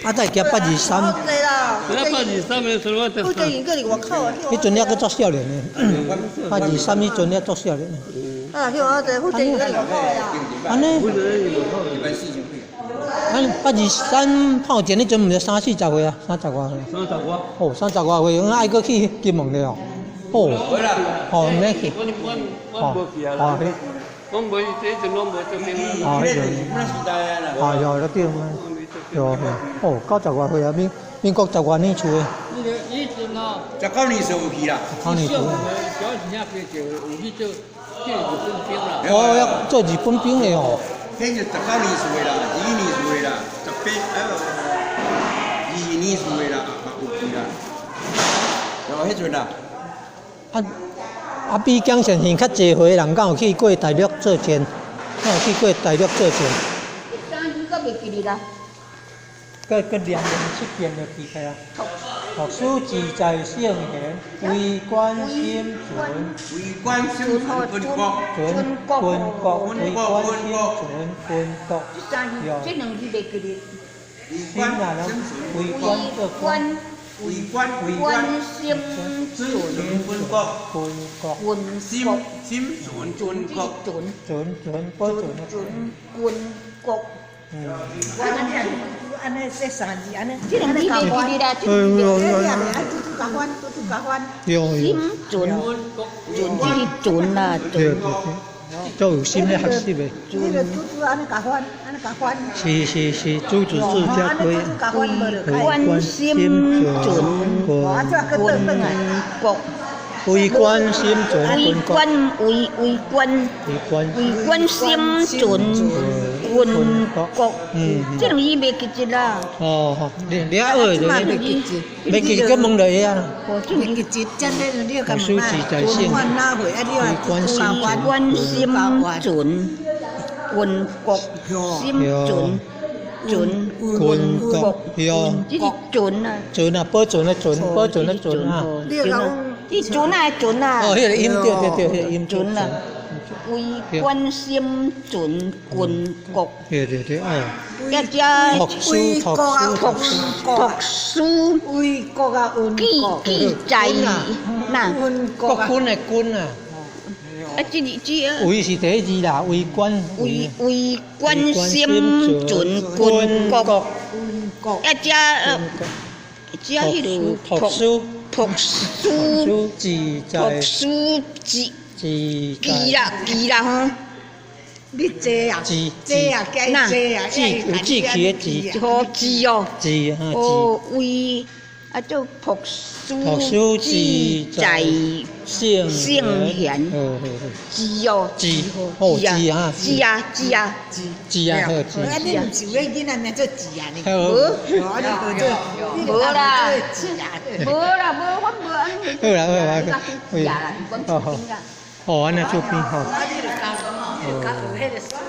啊，才會行823。那823的時候，我傅正英閣佇外口啊。彼陣猶閣足少年的，823彼陣猶足少年的。啊，向我這傅正英閣佇外口啊。按呢？咱823炮戰彼陣毋是三四十歲啊，三十外歲。三十外。哦，三十外歲，阮愛閣去金門了。哦。哦，毋免去。我我我無去啊。哦，我無，這陣攏無做兵。哦，彼陣。啊，有了對。有哦，90外歲啊，民國十外年厝的。以前哦，19年時有去啦。19年厝。小時陣有去做做日本兵啦。哦，要做日本兵的哦。彼就19年厝的啦，21年厝的啦，18哎，22年厝的啦，嘛有去啦。有彼陣啦。啊啊！比江先生較濟歲的人，敢有去過大陸作戰？敢有去過大陸作戰？三字閣袂記得啦。閣閣念念七遍就記起來。讀書志在聖賢，為官心存。為官心存軍國。存軍國，為官心存軍國。這三字，這兩字袂記得。為官心存，為官做官。為官為官心存軍國。軍國。軍心心存軍國。存存存保存。存軍國。嗯。按呢這三字按呢，這兩字袂記得啦。拄拄共款，拄拄共款。心存，存這個存啦，對對對，足有心咧學習的。這個拄拄按呢共款，按呢共款。是是是，主子自家規。關心存軍國。為官心存為官為為官為官心存軍國，這兩字袂記得啦。哦，你你愛學就袂記得，問就會啊。袂記得，真的你要讀書志在聖，為官心關心存軍國，心存存軍國，這是存啊。存啊，保存的存，保存的存啊。你存啊存啊！哦，彼個音對對對，彼個音存啊！為官心存軍國。對對對，哎。一只讀書讀書讀讀書。為國啊，記記在哪？國軍的軍啊。啊，這個這。為是第一字啦，為官。為為官心存軍國。一只只彼個讀書。讀書，讀書志，記啦記啦吼。你坐啊，坐啊，加坐啊，志有志氣的志。好志哦。志啊志。哦，為啊做讀書。讀書志在聖聖賢。志哦。志。哦志啊。志啊志啊。志啊好志。啊，你毋是有个囡仔名做志啊？無。無，你無做。無啦。無啦，無我無按呢。好啦好啦，志啊啦，是講出邊啦。哦，按呢出邊吼。啊，你著教，你著教學彼個。